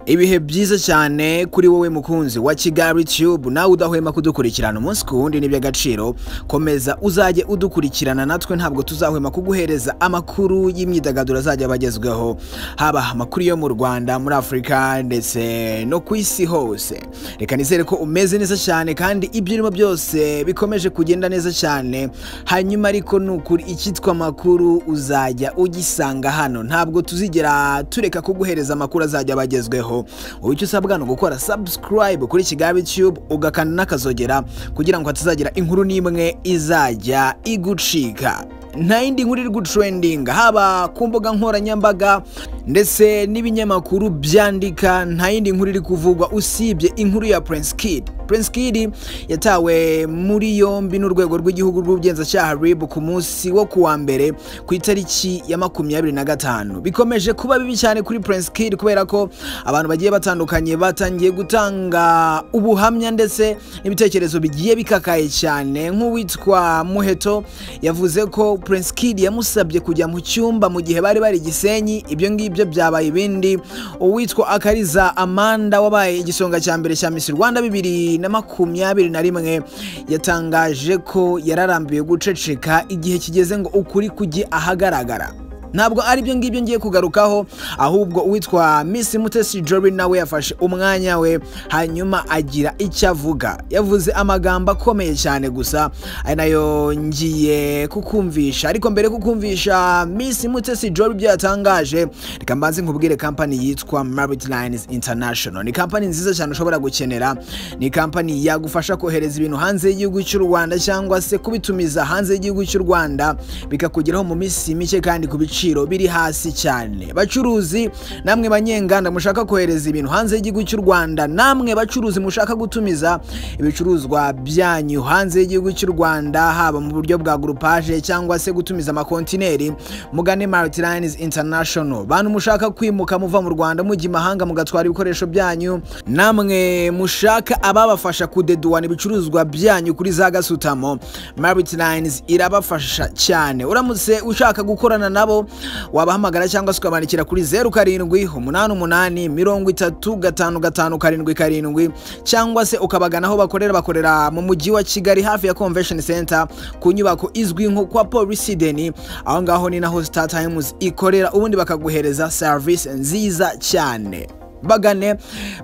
Ibihe byiza cyane kuri wowe mukunzi wa Kigali Tube, nawe udahwema kudukurikirana umunsi ku wundi n'iby'agaciro. Komeza uzajye udukurikirana, natwe ntabwo tuzahwema kuguhereza amakuru y'imyidagaduro azajya abagezweho, haba amakuru yo mu Rwanda, muri Afurika ndetse no ku isi hose. Reka nizere ko umeze neza cyane kandi ibyo urimo byose bikomeje kugenda neza cyane. Hanyuma ariko ni ukuri, icyitwa amakuru uzajya ugisanga hano, ntabwo tuzigera tureka kuguhereza amakuru azajya abagezweho. Wowe icyo usabwa ni ugukora subscribe kuri Kigali Tube, ugakanda n'akazogera kugira ngo hatazagira inkuru n'imwe izajya igucika. Nta yindi nkuru iri gutrendinga haba ku mbuga nkoranyambaga ndetse n'ibinyamakuru byandika, nta yindi nkuru iri kuvugwa usibye inkuru ya Prince Kid. Prince Kid yatawe muri yombi n'urwego rw'igihugu rw'ubugenzacyaha RIB ku munsi wo kuwa mbere ku itariki ya 25. Bikomeje kuba bibi cyane kuri Prince Kid kubera ko abantu bagiye batandukanye batangiye gutanga ubuhamya ndetse n'ibitekerezo bigiye bikakaye cyane. Nk'uwitwa Muheto yavuze ko Prince Kid yamusabye kujya mu cyumba mu gihe bari bari Gisenyi, ibyo ngibyo byabaye ibindi. Uwitwa Akariza Amanda wabaye igisonga cya mbere cya Miss Rwanda 2021 yatangaje ko yararambiwe guceceka, igihe kigeze ngo ukuri kujye ahagaragara. Ntabwo ari byo ngibyo ngiye kugarukaho, ahubwo uwitwa Miss Mutesi Jolly nawe yafashe umwanya we hanyuma agira icyo avuga. Yavuze amagambo akomeye cyane, gusa ari nayo ngiye kukumvisha. Ariko mbere kukumvisha Miss Mutesi Jolly ibyo yatangaje, reka mbanze nkubwire company yitwa Merit Lines International. Ni company nziza cyane ushobora gukenera, ni company yagufasha kohereza ibintu hanze y'igihugu cy'u Rwanda cyangwa se kubitumiza hanze y'igihugu cy'u Rwanda bikakugeraho mu minsi mike kandi ku biciro biri hasi cyane. Bacuruzi namwe banyenganda mushaka kohereza ibintu hanze y'igihugu cy'u Rwanda, namwe bacuruzi mushaka gutumiza ibicuruzwa byanyu hanze y'igihugu cy'u Rwanda, haba mu buryo bwa groupage cyangwa se gutumiza amakontineri, mugane Merit Lines International. Bantu mushaka kwimuka muva mu Rwanda mujya imahanga mugatwara ibikoresho byanyu, namwe mushaka ababafasha kudeduwana ibicuruzwa byanyu kuri za gasutamo, Merit Lines irabafasha cyane. Uramutse ushaka gukorana nabo wabahamagara cyangwa se ukabandikira kuri 0788 30 55 77, cyangwa se ukabagana aho bakorera. Bakorera mu mujyi wa Kigali hafi ya Convention Center ku nyubako izwi nko kwa Polisi Deni, aho ngaho ni naho Star Times ikorera, ubundi bakaguhereza service nziza cyane. Bagane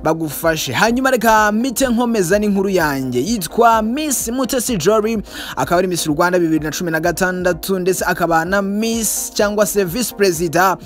bagufashe. Hanyuma reka mite nkomeza n'inkuru yanjye yitwa Miss Mutesi Jolly, akaba ari Miss Rwanda 2016 ndetse akaba na Miss cyangwa se Vice President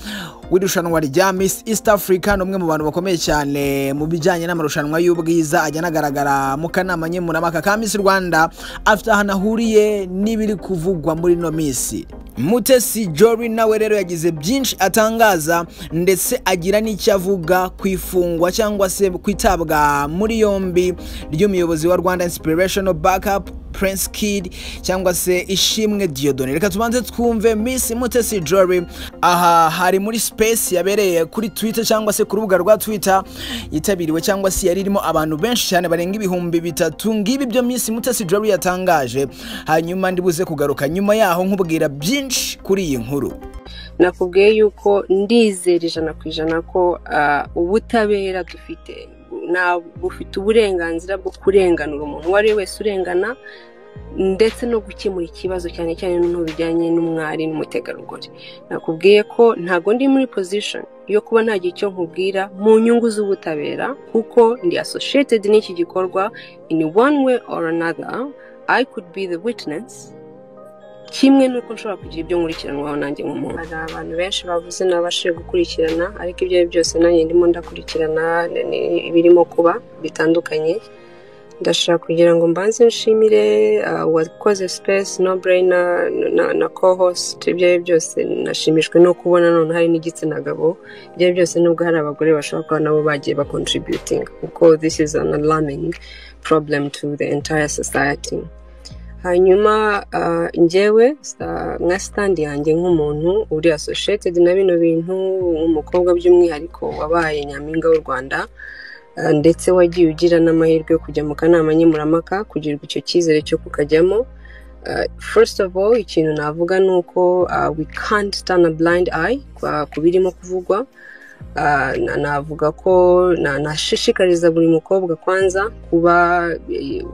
w'irushanwa rya Miss East Africa. Ni umwe mu bantu bakomeye cyane mu bijyanye n'amarushanwa y'ubwiza, ajya anagaragara mu kanama nkemurampaka ka Miss Rwanda, afite ahantu ahuriye n'ibiri kuvugwa muri ino minsi. Mutesi Jolly nawe rero yagize byinshi atangaza ndetse agira n'icyo avuga ku ifungwa cyangwa se kwitabwa muri yombi ry'umuyobozi wa Rwanda Inspirational Backup Prince Kid cyangwa se Ishimwe Dieudonné. Reka tubanze twumve Miss Mutesi Jolly. Aha hari muri space yabereye kuri Twitter cyangwa se ku rubuga rwa Twitter, yitabiriwe cyangwa se yari irimo abantu benshi cyane barenga 3000. Ngibi byo Miss Mutesi Jolly yatangaje, hanyuma ndibuze kugaruka nyuma yaho nkubwira byinshi kuri iyi nkuru. Nakubwiye yuko ndizera 100% ko ubutabera dufite bufite uburenganzira bwo kurenganura umuntu uwo ari we wese urengana, ndetse no gukemura ikibazo cyane cyane n'ibintu bijyanye n'umwari n'umutegarugori. Nakubwiye ko ntago ndi muri position yo kuba ntagira icyo nkubwira mu nyungu z'ubutabera, kuko ndi associated n'iki gikorwa in one way or another. I could be the witness, kimwe nuko nshobora kugira ibyo nkurikiranwaho nanjye nk'umuntu. Hari abantu benshi bavuze nabashije gukurikirana, ariko ibyo byose nanjye ndimo ndakurikirana ibirimo kuba bitandukanye. Ndashaka kugira ngo mbanze nshimire wakoze space, No Brainer na co-host. Ibyo byose nashimishwe no kubona none hari n'igitsina gabo. Ibyo byose nubwo hari abagore bashobora kuba nabo bagiye bacontributing, kuko this is an alarming problem to the entire society. Hanyuma njyewe nka stand yanjye nk'umuntu uri associated na bino bintu, nk'umukobwa by'umwihariko wabaye nyampinga w'u Rwanda, ndetse wagiye ugira n'amahirwe yo kujya mu kanama nkemurampaka, kugirirwa icyo cyizere cyo kukajyamo. First of all, ikintu navuga ni uko we can't turn a blind eye ku birimo kuvugwa. Navuga ko nashishikariza buri mukobwa kwanza kuba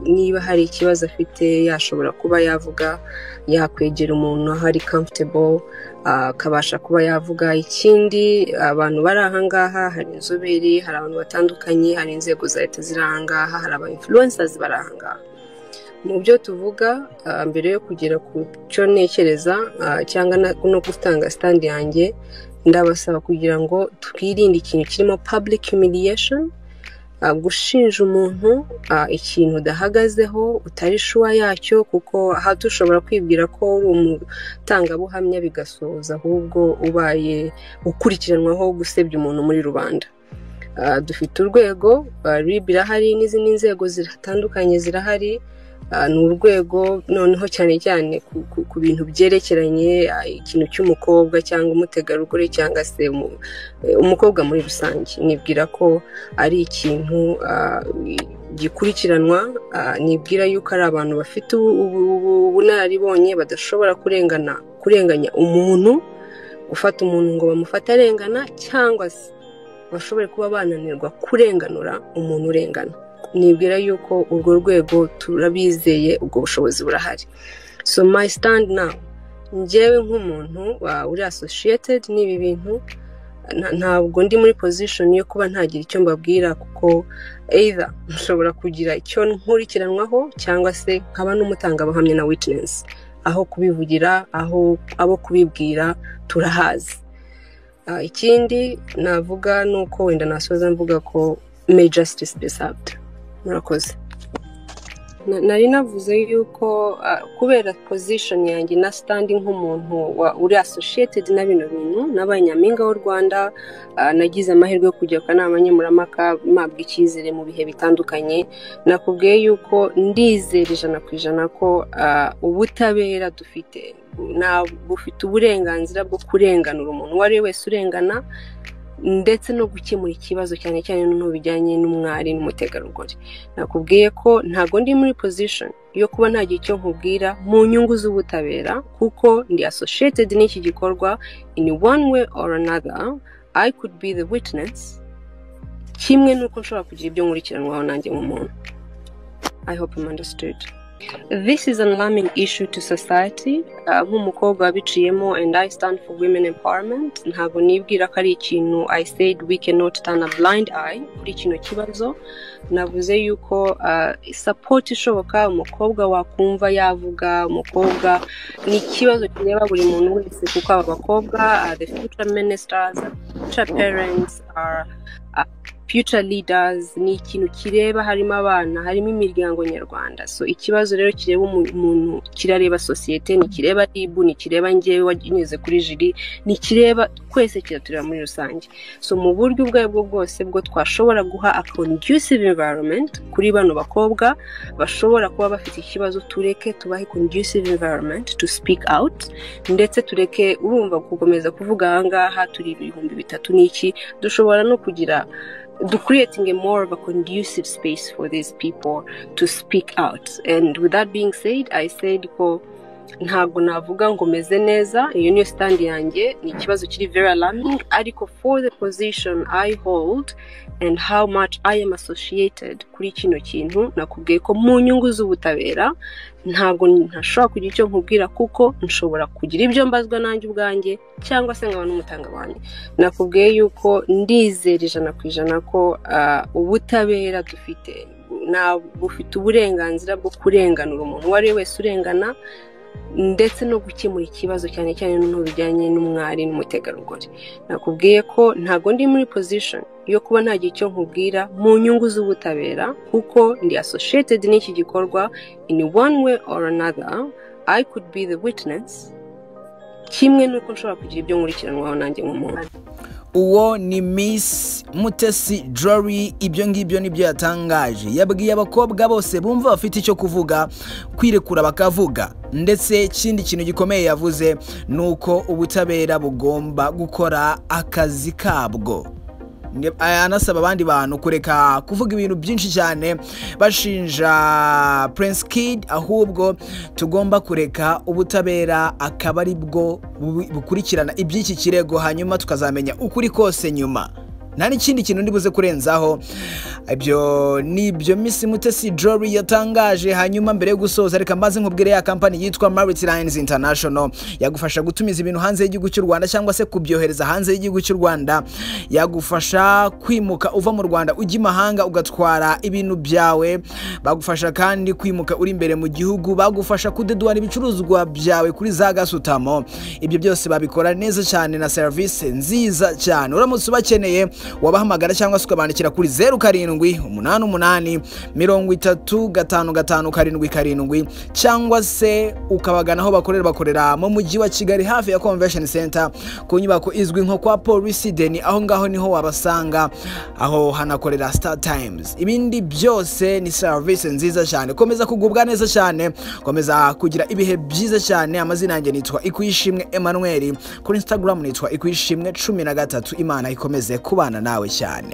niba hari ikibazo afite yashobora kuba yavuga, yakwegera umuntu aho ari comfortable, akabasha kuba yavuga. Ikindi, abantu bari ahangaha, hari inzobere, hari abantu batandukanye, hari inzego za leta ziri ahangaha, hari aba influencers bari ahangaha. Mu byo tuvuga, mbere yo kugera ku cyo ntekereza cyangwa no gutanga stand yanjye, ndabasaba kugira ngo twirinde ikintu kirimo public humiliation, gushinja umuntu ikintu udahagazeho, utari sure yacyo, kuko aha dushobora kwibwira ko uri umutangabuhamya bigasoza ahubwo ubaye ukurikiranwaho gusebya umuntu muri rubanda. Dufite urwego, RIB irahari n'izindi nzego zitandukanye zirahari. Ni urwego noneho cyane cyane ku bintu byerekeranye ikintu cy'umukobwa cyangwa umutegarugori cyangwa se umukobwa muri rusange. Nibwira ko ari ikintu gikurikiranwa. Nibwira yuko ari abantu bafite ubunararibonye, badashobora kurenganya umuntu, gufata umuntu ngo bamufate arengana, cyangwa se bashobore kuba bananirwa kurenganura umuntu urengana. Nibwira yuko urwo rwego turabizeye, ubwo bushobozi burahari. So my stand now, njyewe nk'umuntu uri associated n'ibi bintu, ntabwo ndi muri position yo kuba ntagira icyo mbabwira, kuko either nshobora kugira icyo nkurikiranwaho cyangwa se nkaba n'umutangabuhamya na witness. Aho kubivugira, aho abo kubibwira turahazi. Ikindi navuga ni uko wenda nasoza mvuga ko may justice be served. Murakoze. Nari navuze yuko kubera position yanjye na standing nk'umuntu uri associated na bino bintu, nabaye nyampinga w'u Rwanda, nagize amahirwe yo kujya ku kanama nkemurampaka, mpabwa icyizere mu bihe bitandukanye. Nakubwiye yuko ndizera 100% ko ubutabera dufite bufite uburenganzira bwo kurenganura umuntu uwo ari we wese urengana, ndetse no gukemura ikibazo cyane cyane noneho bijyanye n'umwari n'umutegarugori. Nakubwiye ko ntabwo ndi muri position yo kuba ntagira icyo nkubwira mu nyungu z'ubutabera, kuko ndi associated n'iki gikorwa. In one way or another I could be the witness, kimwe n'uko nshobora kugira ibyo nkurikiranwaho nanjye nk'umuntu. I hope I'm understood. This is an alarming issue to society. Nk'umukobwa wabiciyemo, and I stand for women empowerment, ntabwo nibwira ko ari ikintu, I said we cannot turn a blind eye kuri kino kibazo. Navuze yuko support ishoboka, umukobwa wakumva yavuga, umukobwa ni ikibazo kireba buri muntu wese, kuko aba bakobwa are the future ministers, future parents, are future leaders. Ni ikintu kireba, harimo abana, harimo imiryango nyarwanda. So ikibazo rero kireba umuntu, kirareba sosiyete, ntikireba RIB, ntikireba njyewe wanyuze kuri jiri, ntikireba twese, kiratureba muri rusange. So mu buryo ubwo aribwo bwose bwo twashobora guha a conducive environment kuri bano bakobwa bashobora kuba bafite ikibazo, tureke tubahe conducive environment to speak out, ndetse tureke urumva gukomeza kuvuga ahangaha turi 3000 n'iki, dushobora no kugira do creating a more of a conducive space for these people to speak out. And with that being said, I said ko ntabwo navuga ngo meze neza, iyo niyo stand yanjye. Ni ikibazo kiri very alarming, ariko for the position I hold and how much I am associated kuri kino kintu, nakubwiye ko mu nyungu z'ubutabera ntabwo ntashobora kugira icyo nkubwira, kuko nshobora kugira ibyo mbazwa nanjye ubwanjye cyangwa se nkaba n'umutangabuhamya. Nakubwiye yuko ndizera 100% ko ubutabera dufite bufite uburenganzira bwo kurenganura umuntu uwo ari we wese urengana, ndetse no gukemura ikibazo cyane cyane noneho bijyanye n'umwari n'umutegarugori. Nakubwiye ko ntabwo ndi muri position yo kuba ntagira icyo nkubwira mu nyungu z'ubutabera, kuko ndi associated n'iki gikorwa. In one way or another I could be the witness, kimwe n'uko nshobora kugira ibyo nkurikiranwaho nanjye nk'umuntu. Uwo ni Miss Mutesi Jolly. Ibyo ngibyo nibyo yatangaje. Yabwiye abakobwa bose bumva bafite icyo kuvuga kwirekura bakavuga, ndetse ikindi kintu gikomeye yavuze ni uko ubutabera bugomba gukora akazi kabwo. anasaba abandi bantu kureka kuvuga ibintu byinshi cyane bashinja Prince Kid, ahubwo tugomba kureka ubutabera akaba ari bwo bukurikirana iby'iki kirego, hanyuma tukazamenya ukuri kose nyuma. Nta n'ikindi kintu ndibuze kurenzaho. Ibyo nibyo Miss Mutesi Jolly yatangaje. Hanyuma mbere yo gusoza, reka mbaze nkubwire ya kampani yitwa Merit Lines International yagufasha gutumiza ibintu hanze y'igihugu cy'u Rwanda cyangwa se kubyohereza hanze y'igihugu cy'u Rwanda, yagufasha kwimuka uva mu Rwanda ujya imahanga ugatwara ibintu byawe, bagufasha kandi kwimuka uri imbere mu gihugu, bagufasha kudeduana ibicuruzwa byawe kuri za gasutamo. Ibyo byose babikora neza cyane na service nziza cyane. Uramutse ubakeneye wabahamagara cyangwa se ukabandikira kuri 07 88 30 55 77, cyangwa se ukabagana aho bakorera mu mujyi wa Kigali hafi ya Convention Center ku nyubako izwi nko kwa Polisi Deni. Aho ngaho niho wabasanga, aho hanakorera Star Times. Ibindi byose ni service nziza cyane. Komeza kugubwa neza cyane, komeza kugira ibihe byiza cyane. Amazina yanjye nitwa Ikwishimwe Emmanuel, kuri Instagram nitwa Ikwishimwe 13. Imana ikomeze kubana nawe cyane.